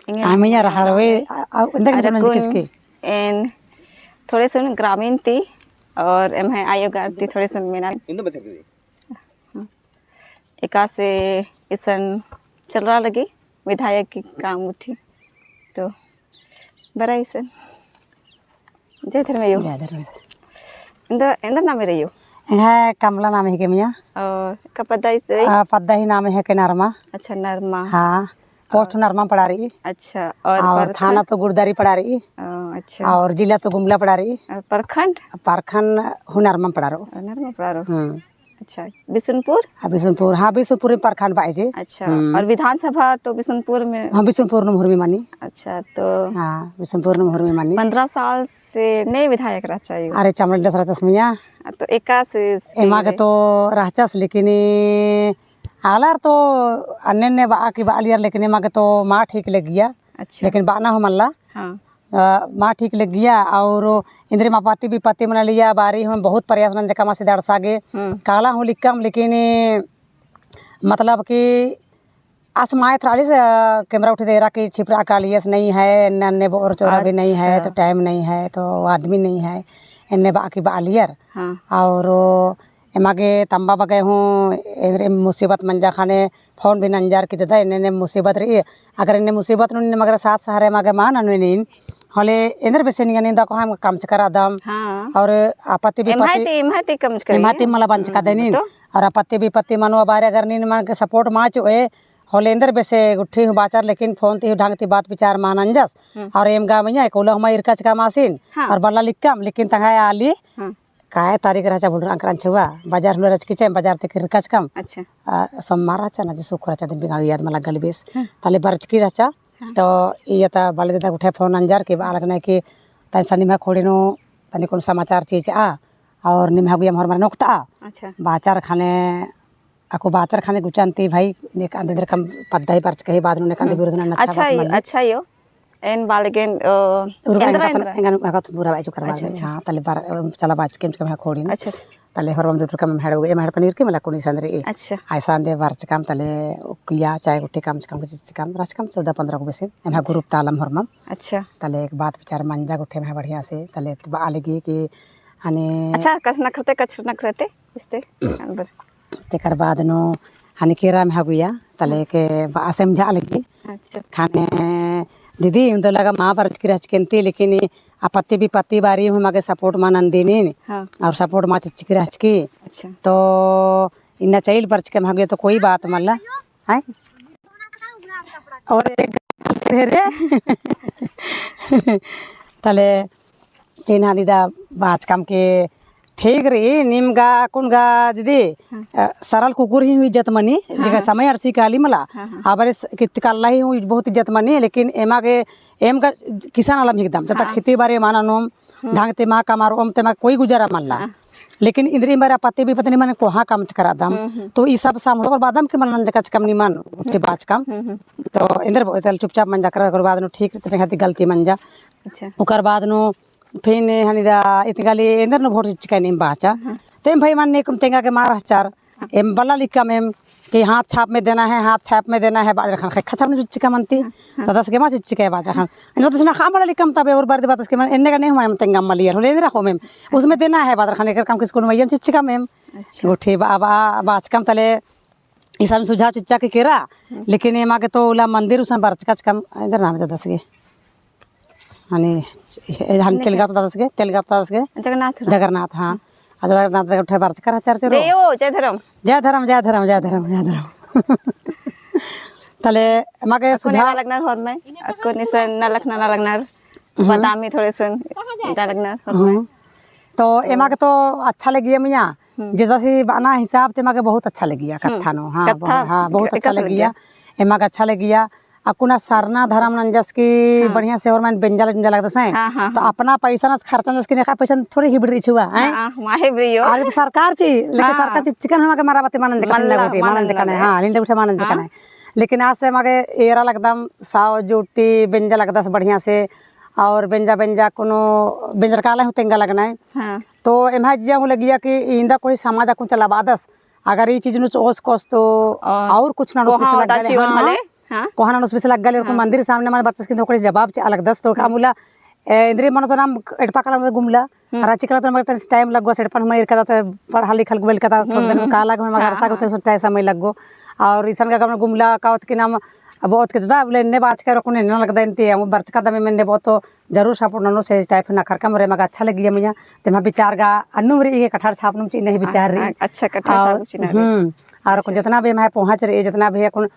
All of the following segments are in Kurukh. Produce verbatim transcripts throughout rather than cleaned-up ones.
एंगे आमिया रहा रवे, आ, आ, अंदर के अरे सुनन कुन किसके? एन थोड़े सुन ग्रामीण ती और एम्है आयो गार ती थोड़े सुन मेना। एकासे इसन चलरा लगी विधायक की काम उठी। तो बरा इसन। जय धर्म यो। जय धर्म। एन्देर, एन्देर नामे रई यो? एंग्है कमला नामे हिके मइया। और का पद्दा इस रई? आ, पद्दा ही नामे हिके नरमा। अच्छा, नरमा। हाँ, post नरमा पड़ा रई। अच्छा, और और प्रखंड? थाना तो गुरदारी पड़ा रई। ओ, अच्छा। और जिला तो गुमला पड़ा रई। और प्रखंड? प्रखंड हूँ नरमा पड़ा रओ। नरमा पड़ा रओ। हम्म। अच्छा, बिसुनपुर? हाँ, बिसुनपुर, हाँ, बिसुनपुर में प्रखंड बाई जे। अच्छा, हम्म। और विधानसभा तो बिसुनपुर में? हाँ, बिसुनपुर नम्है हुरमी मनी। अच्छा, तो हाँ, बिसुनपुर नम्है हुरमी मनी। पन्द्रह साल से नए विधायक रहचा यो? अरे, चमड़ा डस रहचस मइया। हाँ, तो एकासे एमा गे तो रहचस, लेकिन ए, आलर तो अन्ने अन्ने बआ की बआलियर, लेकिन एमा गे तो मा ठीक लगिया। अच्छा। लेकिन बअना हूँ मल्ला। हाँ। अ, मा ठीक लगिया, और इन्द्रिम आपत्ति विपत्ति मना लिया, बारी हूँ बहुत प्रयास नंजकम आसी दड़सा गे। हम्म। काला हूँ लिक्कम, लेकिन ए, मतलब कि आस माय थ्राली से, अ, camera उठी देरा कि छिपरा कालियस नहीं है, एन्ने, एन्ने बोर चोरा भी नहीं है, अच्छा। तो time नहीं है, तो आदमी नहीं है, एन्ने बआ की बआलियर। हाँ। और एमा गे तम्बा बग्गे हूँ, एन्ने मुसीबत मंजा ख़ने phone भी नंजर कि ददा, एन्ने, एन्ने मुसीबत रई, अगर एन्ने मुसीबत नू नीन एमा गे साथ सहारे एमा गे मा ननोय नीन, होले एन्देर बेसे निंगा नीन दखो हम कमचका रअदम। हाँ। और आपत्ति विपत्ति एम्है ती, एम्है ती कमचका रई। एम्है ती मला बंचका हम्म, दे नीन। तो? और आपत्ति विपत्ति मनो बारे अगर नीन एमा गे support मा चिओय, होले एन्देर बेसे गुट्ठी हूँ बाचर, लेकिन phone ती हूँ ढंग ती बात विचार मा नंजस। हम्म। और एम गा मइया, एकोला हूँ मा इरकचकम आसिन, हाँ। और बल्ला लिक्कम, लेकिन तंग्है आली, हाँ। काय तारीख रहचा भुलरआ अंकरन छुआ, बाजार हुला रहचकी चे, बाजार ती इरकचकम। अच्छा। आ, सोमवार रहचा ना, जे शुक्र रहचा, दिन बिंगा याद मला गल बेस। हम्म। तले बरचकी रहचा, हाँ। तो इया ता बल्ला ददा गुट्ठी phone नंजर कि बआ लगनर कि तनी सा निम्है ख़ोंड़ी नू तनी कुन समाचार चिच्चआ, और निम्है गुइयम होरमर नोक्तआ। अच्छा। बाचर ख़ने अक्कु बाचर ख़ने गुचन ती भाई, नेकन एन्देर कम पद्दा ही बरचका ही बाद नू नेकन हम्म। विरोध नना अच्छा बात यो, मल्ली। अच्छा यो। एन बआ लगेन, अ, उरगा एन्देर, एंगा एन्देर। एंगा एंगा तो पूरा बाई चुकर बाद अच्छा, में। अच्छा। हाँ, तले बार, अ, चला बाचकम चिकम है ख़ोंड़ी नू। अच्छा। तले होरमम जुटुरकम एम्है एड़पा नू इरकी मला कुनी संदरी। अच्छा। अइसन दे बरचकम तले उकिया चाय गुट्ठी कमचकम चिच्चकम, रहचकम चौदह पन्द्रह गो बेसे, एम्है अच्छा। Group तालम होरमम। अच्छा। तले एक बात विचार मंजा गुट्ठी एम्है बढ़िया से, तले बआ लगी कि हने अच्छा, कछनखरते, कछनखरते, इस्ते, अंदर। तेकर बाद नू हने केरा एम्है गुइया, तले हम्म। के बआ समझा लगी। अच्छा। ख़ने दीदी, उन्दो लगा मा बरचकी रहचकी अन्ती, लेकिन आपत्ति विपत्ति बारी हूँ एमा गे support मा नंदी नीन, हाँ। और support मा चिच्चकी रहचकी। अच्छा। तो इन्ना चइल बरचकी एम्है गुइया तो कोई बात मल्ला, हैं? और एक रे तले एन हनी दा बाचकम के ठीक रई, नीम गा, अक्कुन गा दीदी, हाँ। अ, सरल कुकुर ही हूँ इज्जत मनी, हाँ, जेका हाँ। समय अड़सी काली मला, हाँ, हाँ। अबरे स-, कित काला ही हूँ बहुत इज्जत मनी, लेकिन एमा गे, एम गा किसान आलम हिकदम, जब तक हाँ। खेती बारी मा ननोम, हम्म। ढंग ती मा कमरओम ते मा कोई गुजारा मल्ला। हाँ। लेकिन इन्द्रिम बारे आपत्ति विपत्ति निमन कोहाँ कमचका रअदम, हम्म, हम्म। तो ई सब संभलो और बादम के मला नंजकचकम निमन, उठी हम्म। बाचकम। हम्म, हम्म। तो एन्देर बओ, तले चुपचाप मंजा कर, ओकर बाद नू ठीक रई, ते हती गलती मंजा। अच्छा। ओकर बाद नू फिन हनी दा इतगाली एन्देर नू vote चिच्चका नीम बाचा। हाँ। ते एम भाई मन्ने कुम तेंगा गे मा रहचर। हाँ। एम बल्ला लिक्कम एम कि हाथ छाप में देना है, हाथ छाप में देना है, बआ लगनर ख़ने ख़ेक्खा छाप नू चिच्चकम अन्ती। हाँ, हाँ। तो ददस गे मा चिच्चका बाचा ख़ने। एन्ने ददस ना ख़ा बल्ला लिक्कम तबे और बार दे बातस के मन एन्ने गा ने हूँ मा एम तेंगा मलियर। होले एन्देर ख़ोम एम। उसमें देना है बआ लगनर ख़ने, एकर काम किसकुन मइय्याँ चिच्चकम एम। अच्छा। गुट्ठी बआ, बआ, बाचकम तले इसन सुझाव चिच्चा के केरा, हम्म। लेकिन एमा गे तो उल्ला मंदिर उसन बरचकचकम, एन्देर नाम ददस गे। हनी, ए, हनी तेलगा तो ददस गे, तेलगा तो ददस गे। जगन्नाथ। जगन्नाथ, हाँ। हम्म। आ जगन्नाथ गे उठे बरचका रहचर चेरो। देयो, जय धरम। जय धरम, जय धरम, जय धरम, जय धरम। तले एमा गे अक्कुन सुझाव ना लगनर होरमय, अक्कुन इसन नलख नना लगनर, हम्म। बतामी थोड़े सुन, ना लगनर होरमय। हम्म। तो एमा गे तो अच्छा लगिया मइया, हम्म। जेदासी बअना हिसाब ते एमा गे बहुत अच्छा लगिया हम्म। कत्था नू। हाँ, कत्था बहुत, हाँ, बहुत अच्छा लगिया। एमा गे अच्छा लगिया। अक्कुन सरना धरम नंजस की हाँ। बढ़िया से होरमन बेंजा बेंजा लगदस हैं। हाँ, हाँ, तो हाँ। अपना पैसा नस खर्चा नंजस की नेका पैसा थोड़ी ही बिड़री छुआ, हैं? हाँ, हाँ, हिबरी यो। आगे तो सरकार ची, लेकिन हाँ। सरकार ची चिकन हूँ एमा गे मरा बाती मा नंजकन, मल्ला, नीन गा गुट्ठी मा नंजकन है, हाँ। हाँ, नीन गा गुट्ठी मा नंजकन हाँ। है। लेकिन आस एमा गे एरा लगदम साव जुटी बेंजा लगदस बढ़िया से, और बेंजा बेंजा कुनो बेंजर काला हूँ तेंगा लगनर। हाँ। तो एम्है जिया हूँ लगिया कि इन्दा कोई समाज अक्कुन चलाबादस, अगर ई चीज नू चोस कोस तो और और कुछ ना कोहा कुछ लग होता गए, जीवन हाँ, भले। हाँ। कोहा ननोस बेस लग्गा ले, ओरकन हाँ। मंदिर सामने मने बरचस किंतु ओकरे जवाब चिआ लगदस तो का हम्म। मुला, ए, इन्द्रिय मनो तो नाम एड़पा काला तो गुमला, हम्म। राँची काला तो मगर तनी time लग्गो, से एड़पन हूँ एरका ता, पढ़ा लिखा लग्गो, एरका ता, थोड़ा दिन हम्म। काला मगर हाँ, अरसा को हाँ। तो time समय लग्गो। और इसन का गमन गुमला का होत कि नाम, अब होत कि दादा, बोले, एन्ने बाचका रखुन, एन्ने लगदा एन्ती, हम बरचका दमे में एन्ने बहुत तो जरूर support ननोस, से type नखरका मोरे मगर अच्छा लग्गिया मइय्याँ, ते एम्है विचार गा अन्नुम रई, कटहर छापनुम चिन्ह ही विचार रई। हाँ, अच्छा, कटहर और, छापनुम चिन्ह रई। हम्म, और अच्छा। जितना भी एम्है पोंहच रई, जितना भी अक्कुन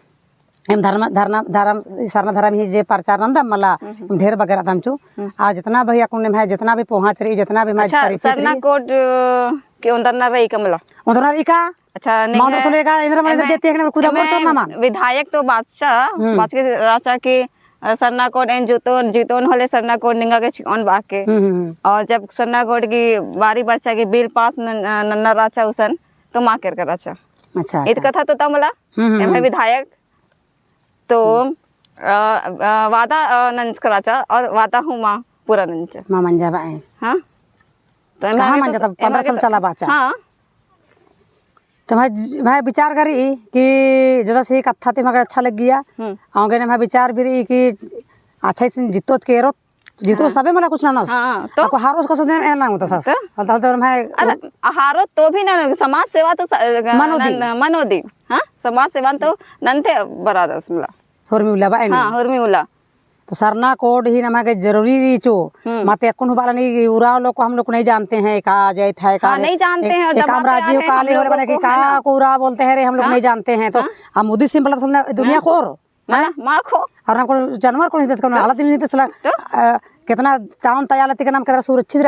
एम धर्म, धरना, धरम, सरना धरम ही जे प्रचार नन्दम मला, हम्म, हम्म। एम ढेर बगेरदम चु। हम्म। आ जितना भी अक्कुन एम्है, जितना भी पोंहच रई, जितना भी एम्है अच्छा, परिचित सरना रई। Code, अ, के ओन्दरना रई का मला? ओन्दरना रई का? अच्छा, मा ओन्दर निंग्है तो लेगा, इन्द्र मा इन्द्र एम्है, जेती है कि ना, खुदा मोर एम्है चोर नामा। विधायक तो बाचा, हम्म। बाचके रहचा कि, अ, सरना code एन जितोन, जितोन होले सरना code निंगा गे चिओन बाके। हम्म, हम्म, हम्म। और जब सरना code की बारी बरचा कि bill pass न-, न-, नन्ना रहचा उसन, तो मा केरका रहचा। अच्छा, ईद अच्छा। कत्था तो ता मला, हम्म, हम्म, एम्है हम्म। विधायक तो, हम्म। अ, अ, वादा, अ, नंजका रहचा और वादा हूँ मा पूरा नंजा। मा मंजा बअय। हाँ? तो कहाँ एम्है मंजा तो तब पन्द्रह साल चला बाचा। हाँ। तो भाई, भाई विचार करी कि जदा से कत्था ते मगर अच्छा लग्गिया। हम्म। औंगे ने भाई विचार भी रई कि अच्छा इसन जित्तोत केरोत जितोन हाँ। सबे मला कुछ ननोस। हाँ, तो? अक्कु हारोस कसो देन एन ना होता सस। तो? हल तो, हल तो मैं अरे, हारो तो भी ना, समाज सेवा तो स-, मनोदी। नन-, मनोदी। हाँ? समाज सेवा तो नन्ते बरादस मला। होरमी उल्ला बा एन। हाँ, होरमी उल्ला। तो सरना code ही नमा गे जरूरी रई चो। हम्म। माते अक्कुन हूँ बाला नहीं, उराँव लोग को हम लोग को नहीं जानते हैं, का जाइत है, का हाँ, नहीं जानते हैं, और एक दबाते आ रहे हैं, हम लोग को, है ना, का को उराँव बोलते हैं रे, हम लोग हाँ? नहीं जानते हैं। तो हाँ? हम उदी सिंपल सुनना दुनिया हाँ? को और हाँ, हाँ? मा खो। और हमको जानवर को नहीं देता, कौन तो? आला दिन नहीं देता, तो? अ, कितना ताउन तयाला तिका नाम कितना सुरक्षित रह-